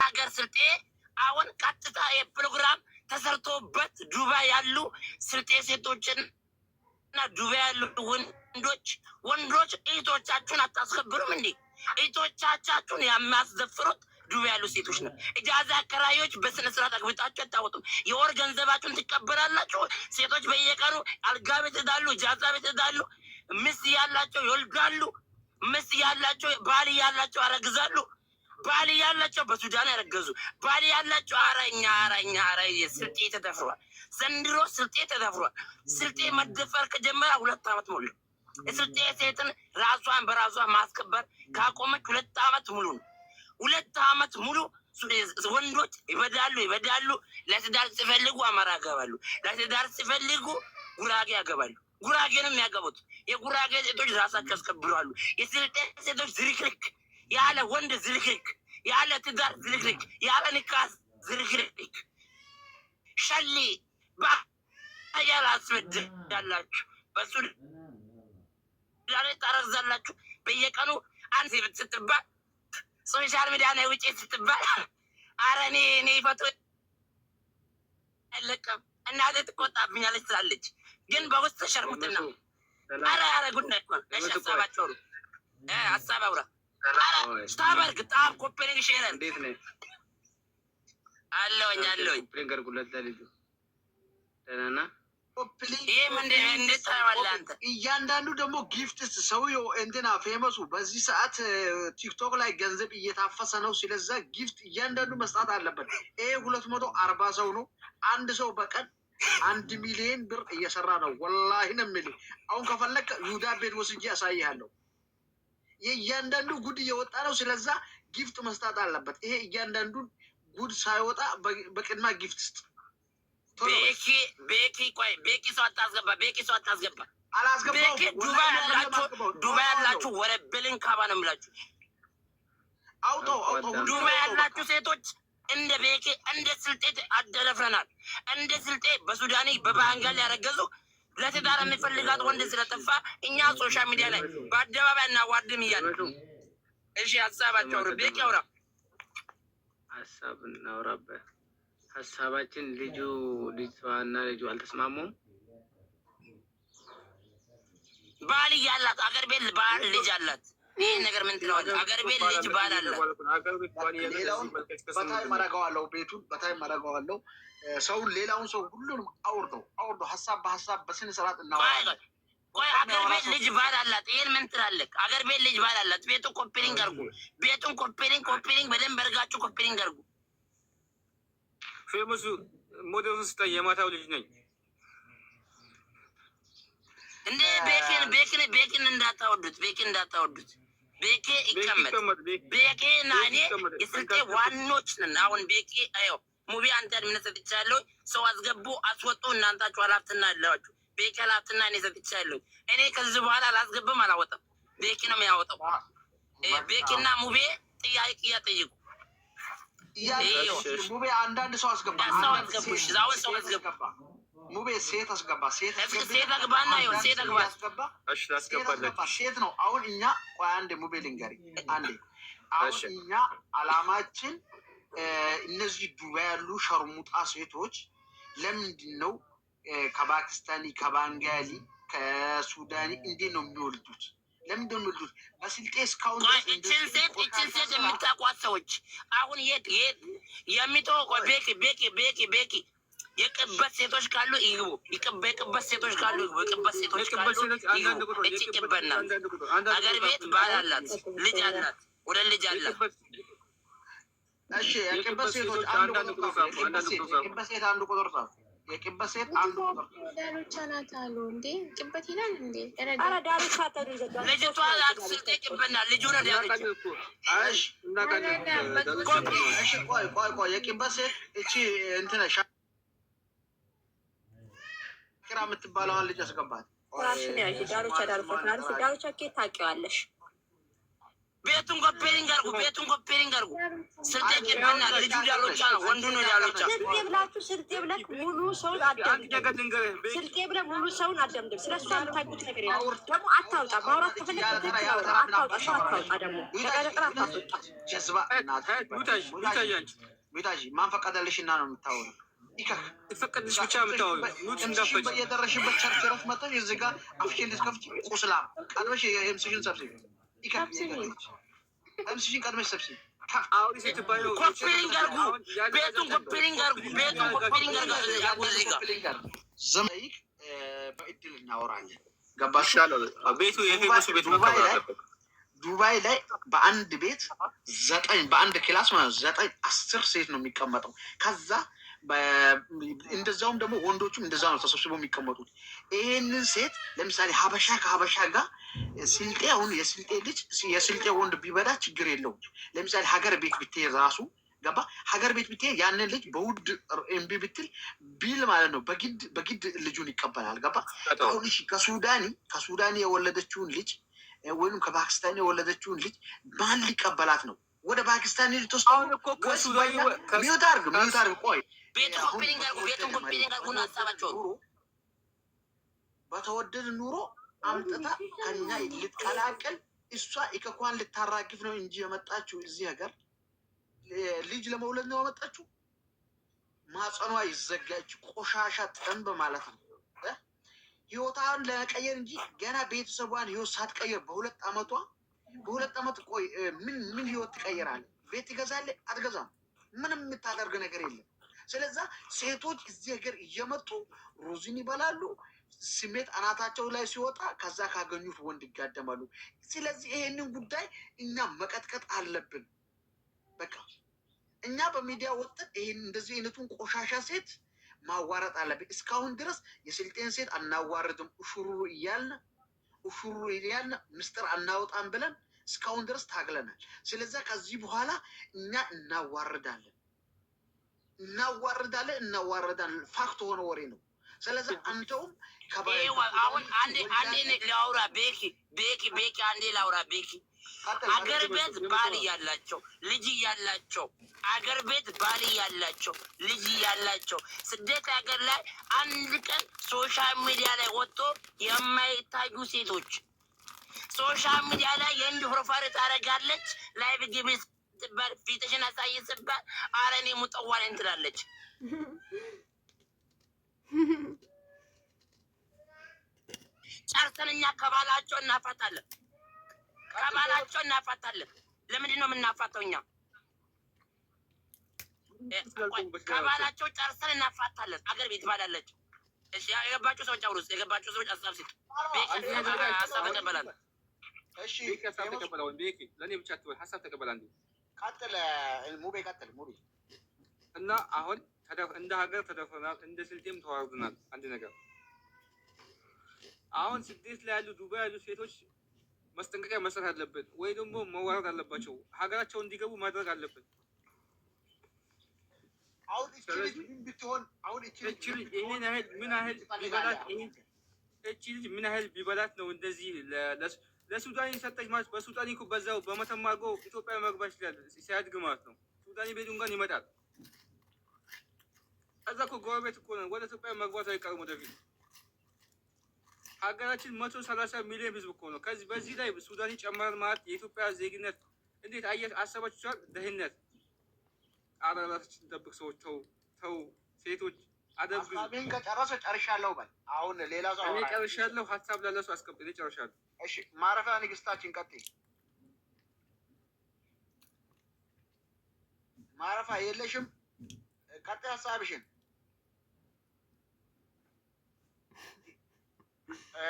ሀገር ስልጤ አሁን ቀጥታ የፕሮግራም ተሰርቶበት ዱባይ ያሉ ስልጤ ሴቶችን እና ዱባይ ያሉ ወንዶች ወንዶች እህቶቻችሁን አታስከብሩም እንዴ? እህቶቻቻችሁን የሚያስደፍሩት ዱባይ ያሉ ሴቶች ነው። ኢጃዛ አከራዮች በስነ ስርዓት አግብታችሁ አታወጡም። የወር ገንዘባችሁን ትቀበላላችሁ። ሴቶች በየቀኑ አልጋ ቤት ሄዳሉ፣ ኢጃዛ ቤት ሄዳሉ። ሚስት ያላቸው ይወልዳሉ። ሚስት ያላቸው ባል ያላቸው ያረግዛሉ። ባል ያላቸው በሱዳን ያረገዙ ባል ያላቸው አረኛ አረኛ አረ ስልጤ ተደፍሯል። ዘንድሮ ስልጤ ተደፍሯል። ስልጤ መደፈር ከጀመረ 2 ዓመት ሙሉ የስልጤ ሴትን ራሷን በራሷ ማስከበር ካቆመች 2 ዓመት ሙሉ ነው። 2 ዓመት ሙሉ ወንዶች ይበዳሉ ይበዳሉ። ለትዳር ሲፈልጉ አማራ ያገባሉ። ለትዳር ሲፈልጉ ጉራጌ ያገባሉ። ጉራጌንም የሚያገቡት የጉራጌ ሴቶች ራሳቸው ያስከብራሉ። የስልጤ ሴቶች ዝርክርክ ያለ ወንድ ዝርክርክ ያለ ትዳር ዝርክርክ ያለ ንካስ ዝርክርክ ሸሊ ባያል አስበድላችሁ በሱ ላይ ታረግዛላችሁ። በየቀኑ አንድ ስትባል social media ላይ ውጪ ስትባል አረ እኔ ፈቶ አይለቀም እናቴ ትቆጣብኛለች ትላለች፣ ግን በውስጥ ሸርሙጥና አረ አረ ጉድ ነው እኮ። እሺ ሀሳባቸው ነው ሀሳብ አውራ tap አድርግ tap copy link share። እንዴት ነህ? አለሁኝ አለሁኝ። copy link አድርጉለት ለልጁ። ደህና ነህ? ይሄ ምንድን እንዴት ታየዋለህ አንተ? እያንዳንዱ ደግሞ gift ሰውየው እንትና ፌመሱ በዚህ ሰዓት ቲክቶክ ላይ ገንዘብ እየታፈሰ ነው። ስለዛ gift እያንዳንዱ መስጣት አለበት። ይሄ 240 ሰው ነው። አንድ ሰው በቀን 1 ሚሊዮን ብር እየሰራ ነው። ወላሂ ነው የምልህ። አሁን ከፈለክ ይሁዳ ቤት ወስጄ ያሳይሃለሁ። የእያንዳንዱ ጉድ እየወጣ ነው። ስለዛ gift መስጣት አለበት። ይሄ እያንዳንዱን ጉድ ሳይወጣ በቅድሚያ gift ስጥ። ቤኪ ቤኪ ቆይ ቤኪ ሰው አታስገባ። ቤኪ ሰው አታስገባ። አላስገባውም። ቤኪ ዱባይ ያላችሁ ዱባይ ያላችሁ ወረብልን ካባ ነው የምላችሁ። አውጣው አውጣው። ዱባይ ያላችሁ ሴቶች እንደ ቤኪ እንደ ስልጤ አደረፍረናል። እንደ ስልጤ በሱዳኒ በባንጋል ያረገዙ ለትዳር የሚፈልጋት ወንድ ስለጠፋ እኛ social media ላይ በአደባባይ እናዋርድም እያለ እሺ፣ ሀሳባቸው አውሩ። ቤኪ አውራ። ሀሳብ እናውራበት። ሀሳባችን ልጁ ልጅቷና ልጁ አልተስማሙም። ባል እያላት አገር ቤት ባል ልጅ አላት። ይህ ነገር ምን ትለዋለህ? አገር ቤት ልጅ ባል አላት። ሌላውን በ time አደርገዋለሁ። ቤቱን በ time አደርገዋለሁ። ሰውን ሌላውን ሰው ሁሉንም አውርደው አውርደው ሀሳብ በሀሳብ በስነ ስርዓት እናወራለን። ቆይ አገር ቤት ልጅ ባል አላት። ይህን ምን ትላለህ? አገር ቤት ልጅ ባል አላት። ቤቱን copy link አድርጉ። ቤቱን copy link copy link በደንብ አድርጋችሁ copy link አድርጉ። ፌመሱ ሞዴሉን ስጠኝ። የማታው ልጅ ነኝ። እንዴ ቤኪን ቤኪን ቤኪን እንዳታወዱት፣ ቤኪን እንዳታወዱት። ቤኬ ይቀመጥ። ቤኬ እና እኔ የስልጤ ዋኖች ነን። አሁን ቤኬ አየው ሙቢ አንተ እምነት ሰጥቻለሁ። ሰው አስገቡ አስወጡ፣ እናንታችሁ ሀላፍትና አላችሁ። ቤኬ ሀላፍትና እኔ ሰጥቻለሁ። እኔ ከዚህ በኋላ አላስገብም አላወጣም። ቤኬ ነው የሚያወጣው። ቤኬና ሙቤ ጥያቄ እያጠይቁ ሙቤ አንዳንድ ሰው አስገባ። ሰው አስገቡ። እሺ አሁን ሰው አስገቡ። ሙቤ ሴት አስገባ። ሴት ሴት አግባና ይኸው ሴት አግባ። እሺ ላስገባለች። ሴት ነው። አሁን እኛ ቆይ አንዴ ሙቤ ልንገሪ አንዴ። አሁን እኛ አላማችን እነዚህ ዱባይ ያሉ ሸርሙጣ ሴቶች ለምንድን ነው ከፓኪስታኒ፣ ከባንጋሊ፣ ከሱዳኒ እንዴት ነው የሚወልዱት? ለምንድን ነው የሚወልዱት? በስልጤ እስካሁን እችን ሴት የምታውቋት ሰዎች አሁን የት የት የሚተወው ቤኪ ቤኪ ቤኪ ቤኪ የቅበት ሴቶች ካሉ ይግቡ። የቅበት ሴቶች ካሉ ይግቡ። የቅበት ሴቶች ካሉ ይግቡ። እቺ ቅበት ናት። አገር ቤት ባል አላት፣ ልጅ አላት፣ ሁለት ልጅ አላት። እሺ የቅበት ሴቶች አንድ ቁጥር ጻፉ። የቅበት ሴት አንድ ቁጥር ጻፉ። የቅበት ሴት አንድ ቁጥር ዳሎቻ ናት አሉ እንዴ? ቅበት ይላል እንዴ? ኧረ ዳሎቻ አተዱ ልጅቷ ስልጤ ቅበት ናት። ልጁ ነው ዳሎቻ። እሺ እሺ፣ ቆይ ቆይ ቆይ፣ የቅበት ሴት እቺ እንትን ሻኪራ የምትባለዋን ልጅ አስገባት። ራሽን ያዥ ዳሎቻ ዳሎቻ ዳሎቻ ኬት ታውቂዋለሽ? ቤቱን copy link አድርጉ። ቤቱን copy link አድርጉ። ስልጤ ቂበና ልጁ ዳሎቻ ነው፣ ወንዱ ነው ዳሎቻ። ስልጤ ብላችሁ ስልጤ ብለህ ሙሉ ሰውን አደምድም። ስልጤ ብለህ ሙሉ ሰውን አደምድም። ስለ እሷ የምታውቁት ነገር የለም። ደግሞ አታውጣ። ማውራት ከፈለግ ትክክል አውራ። አታውጣ፣ ሰው አታውጣ። ደግሞ ተቀረቅራ አታስወጣ። ጀዝባ ሚታጅ ማን ፈቀደልሽ እና ነው የምታወሪው? ይፈቀድልሽ ብቻ የምታወሪው mute እንዳፈች የደረሽበት ቸርቸሮች መጥተሽ እዚህ ጋር አፍሽን ልትከፍቺ ቁስላም ቀድመሽ ኤምሲሽን ሰብስቢ። ኤምሲሽን ቀድመሽ ሰብስቢ። copy link አድርጉ። ቤቱን copy link አድርጉ። ቤቱን copy link አድርጉ። እዚህ ጋር ዘመይክ በእድል እናወራለን። ገባሽ? ቤቱ የ famous ኡ ቤት መከበር አለበት። ዱባይ ላይ በአንድ ቤት 9 በአንድ class ማለት 9 10 ሴት ነው የሚቀመጠው። ከዛ እንደዛውም ደግሞ ወንዶቹም እንደዛ ነው ተሰብስበው የሚቀመጡት። ይሄንን ሴት ለምሳሌ ሀበሻ ከሀበሻ ጋር ስልጤ፣ አሁን የስልጤ ልጅ የስልጤ ወንድ ቢበላ ችግር የለውም። ለምሳሌ ሀገር ቤት ብትሄድ ራሱ ገባ ሀገር ቤት ብትሄድ ያንን ልጅ በውድ እምቢ ብትል ቢል ማለት ነው በግድ በግድ ልጁን ይቀበላል። ገባ አሁን እሺ፣ ከሱዳኒ የወለደችውን ልጅ ወይም ከፓኪስታን የወለደችውን ልጅ ማን ሊቀበላት ነው? ወደ ፓኪስታን ልትወስደው? mute አድርግ፣ mute አድርግ። ቆይ ቤቱን copy link አድርጉ። ቤቱን copy link አድርጉና ሀሳባቸው በተወደድ ኑሮ አምጥታ ከኛ ልትቀላቅል እሷ እከኳን ልታራግፍ ነው እንጂ የመጣችው እዚህ ሀገር ልጅ ለመውለድ ነው የመጣችው። ማጸኗ ይዘጋች ቆሻሻ ጥንብ ማለት ነው። ህይወቷን ለመቀየር እንጂ ገና ቤተሰቧን ህይወት ሳትቀየር በ2 አመቷ በ2 አመት ቆይ ምን ምን ህይወት ትቀይራለህ? ቤት ትገዛለህ? አትገዛም። ምንም የምታደርግ ነገር የለም። ስለዛ ሴቶች እዚህ ሀገር እየመጡ ሩዝን ይበላሉ። ስሜት አናታቸው ላይ ሲወጣ ከዛ ካገኙት ወንድ ይጋደማሉ። ስለዚህ ይሄንን ጉዳይ እኛ መቀጥቀጥ አለብን። በቃ እኛ በሚዲያ ወጥተን ይሄን እንደዚህ አይነቱን ቆሻሻ ሴት ማዋረጥ አለብን። እስካሁን ድረስ የስልጤን ሴት አናዋርድም፣ ኡሹሩሩ እያልን ኡሹሩሩ እያልን ምስጢር አናወጣም ብለን እስካሁን ድረስ ታግለናል። ስለዛ ከዚህ በኋላ እኛ እናዋርዳለን፣ እናዋርዳለን፣ እናዋርዳለን። fact ሆነ ወሬ ነው። ስለዚህ አንተውም አሁን አንዴ አንዴ ላውራ ቤኪ ቤኪ ቤኪ አንዴ ላውራ ቤኪ። አገር ቤት ባል እያላቸው ልጅ እያላቸው አገር ቤት ባል እያላቸው ልጅ እያላቸው ስደት ሀገር ላይ አንድ ቀን social media ላይ ወጥቶ የማይታዩ ሴቶች social media ላይ የእንድ profile ታደርጋለች። live ግቢ ስትባል ፊትሽን አሳይ ስትባል ኧረ እኔ ሙጠዋ ነኝ ትላለች። ጨርሰን እኛ ከባላቸው እናፋታለን፣ ከባላቸው እናፋታለን። ለምንድን ነው የምናፋተው እኛ? ከባላቸው ጨርሰን እናፋታለን። አገር ቤት ባላለችው የገባችሁ ሰዎች አውሩ፣ የገባችሁ ሰዎች ሀሳብ ስጡ። ሀሳብ ተቀበላለሁ። እሺ ሀሳብ ተቀበል። ቤኪ ለእኔ ብቻ አትበል፣ ሀሳብ ተቀበል። አንዴ ቀጥል፣ ሙቤ ቀጥል፣ ሙቤ። እና አሁን እንደ ሀገር ተደፍረናል፣ እንደ ስልጤም ተዋርደናል። አንድ ነገር አሁን ስደት ላይ ያሉ ዱባይ ያሉ ሴቶች ማስጠንቀቂያ መስጠት አለብን፣ ወይ ደግሞ መዋረድ አለባቸው። ሀገራቸው እንዲገቡ ማድረግ አለብን። አሁን እቺ ልጅ ምን ብትሆን አሁን እቺ እቺ ልጅ ይሄን ያህል ምን ያህል ቢበላት እቺ ልጅ ምን ያህል ቢበላት ነው እንደዚህ ለሱዳኒ ሰጠች ማለት? በሱዳኒ እኮ በዛው በመተማ አድርጎ ኢትዮጵያ መግባት ይችላል ሲያድግ ማለት ነው። ሱዳኒ ቤቱን እንኳን ይመጣል። ከዛ እኮ ጎረቤት እኮ ነው። ወደ ኢትዮጵያ መግባቱ አይቀርም ወደፊት። ሀገራችን 130 ሚሊዮን ህዝብ እኮ ነው። ከዚህ በዚህ ላይ ሱዳኒ ጨመረን ማለት የኢትዮጵያ ዜግነት እንዴት አየህ አሰባችኋል? ድህነት። ኧረ ራሳችን እንጠብቅ ሰዎች፣ ተው ተው፣ ሴቶች አደብ ግዙ። ሀሳቤን ከጨረሰ ጨርሻለሁ በል። አሁን ሌላ ሰው እኔ ጨርሻለሁ። ሀሳብ ላለ ሰው አስቀምጥ። እኔ ጨርሻለሁ። እሺ ማረፊያ ንግስታችን ቀጥይ። ማረፊያ የለሽም? ቀጥይ ሀሳብሽን።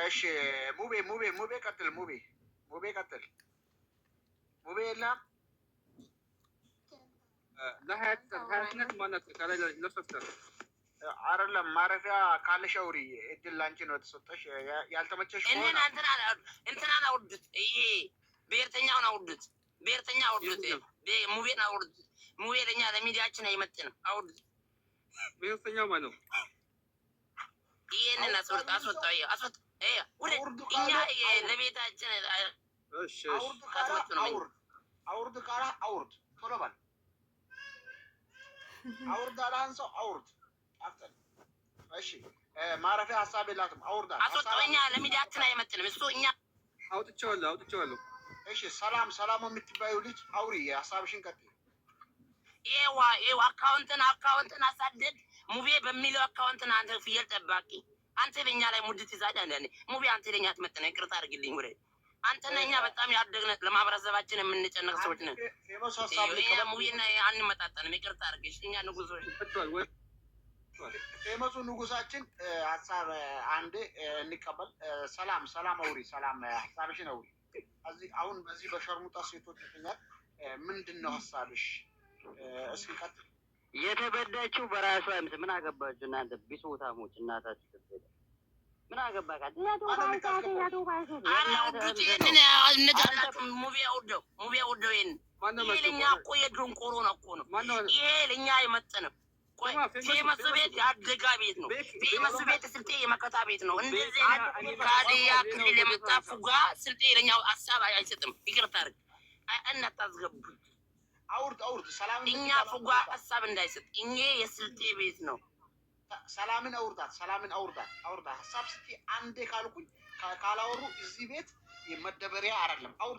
እሺ ሙቤ ሙቤ ሙቤ ቀጥል። ሙቤ ሙቤ ቀጥል። ሙቤ የለም። ለሀያት ሀያትነት ማናት ከላይ ለሷ አይደለም ማረፊያ ካለሽ አውሪ። እድል ላንቺ ነው የተሰጠሽ። ያልተመቸሽ ከሆነ እንትናን አውርዱት። ይሄ ብሔርተኛውን አውርዱት። ብሔርተኛ አውርዱት። ሙቤን አውርዱት። ሙቤ ለኛ ለሚዲያችን አይመጥንም። አውርዱት። ብሔርተኛው ማነው? ይሄንን አስወጣ፣ አስወጣ፣ አስወጣ። እኛ ለቤታችን እሺ አውርዱ ካለ አውርድ። አውርድ ካላ አውርድ፣ ቶሎ በል አውርድ አላህን ሰው አውርድ። አፍጠን። እሺ፣ ማረፊያ ሀሳብ የላትም። አውርዳት። አስወጣው። እኛ ለሚዲያችን አይመጥንም እሱ እኛ አውጥቼዋለሁ፣ አውጥቼዋለሁ። እሺ፣ ሰላም ሰላም የምትባዩ ልጅ አውሪ፣ ሀሳብሽን ቀጥይ። ይዋ ይዋ አካውንትን አሳድግ። ሙቤ በሚለው አካውንትን አንተ ፍየል ጠባቂ አንተ በእኛ ላይ mood ትይዛለህ። አንዳንዴ ሙቤ አንተ ለኛ አትመጥነን። ይቅርታ አድርግልኝ። ውረድ። አንተና እኛ በጣም ያደግነ ለማህበረሰባችን የምንጨነቅ ሰዎች ነን። ፌመስ ሀሳብ እኛ ሙቤና አንመጣጠንም። ይቅርታ አድርግሽ። እኛ ንጉሶች ወጥቷል። ፌመሱ ንጉሳችን ሀሳብ አንዴ እንቀበል። ሰላም ሰላም፣ አውሪ። ሰላም ሀሳብሽን አውሪ። እዚህ አሁን በዚህ በሸርሙጣ ሴቶች ምክንያት ምንድን ነው ሀሳብሽ? እስኪ ቀጥል። የተበዳችው በራሷ ምስል ምን አገባችሁ እናንተ ቢሶታሞች፣ እናታችሁ ትበዳ። ምን አገባካት? አረ ውዱት ይህንን እነጋላችሁ። ሙቤ አውርደው፣ ሙቤ አውርደው። ይህንን ይሄ ለእኛ እኮ የድንቆሮ ነው እኮ ነው። ይሄ ለእኛ አይመጥንም። ቆይ ፌመሱ ቤት የአደጋ ቤት ነው። ፌመሱ ቤት ስልጤ የመከታ ቤት ነው። እንደዚህ አይነት ከሀዲያ ክልል የመጣ ፉጋ ስልጤ ለኛ ሀሳብ አይሰጥም። ይቅርታ አድርግ፣ እናታስገቡት። አውርድ አውርድ። ሰላም እኛ ፉጋ ሀሳብ እንዳይሰጥ። እኔ የስልጤ ቤት ነው። ሰላምን አውርዳት፣ ሰላምን አውርዳት፣ አውርዳት። ሀሳብ ስትይ አንዴ ካልኩኝ ካላወሩ እዚህ ቤት መደበሪያ አይደለም። አውርድ።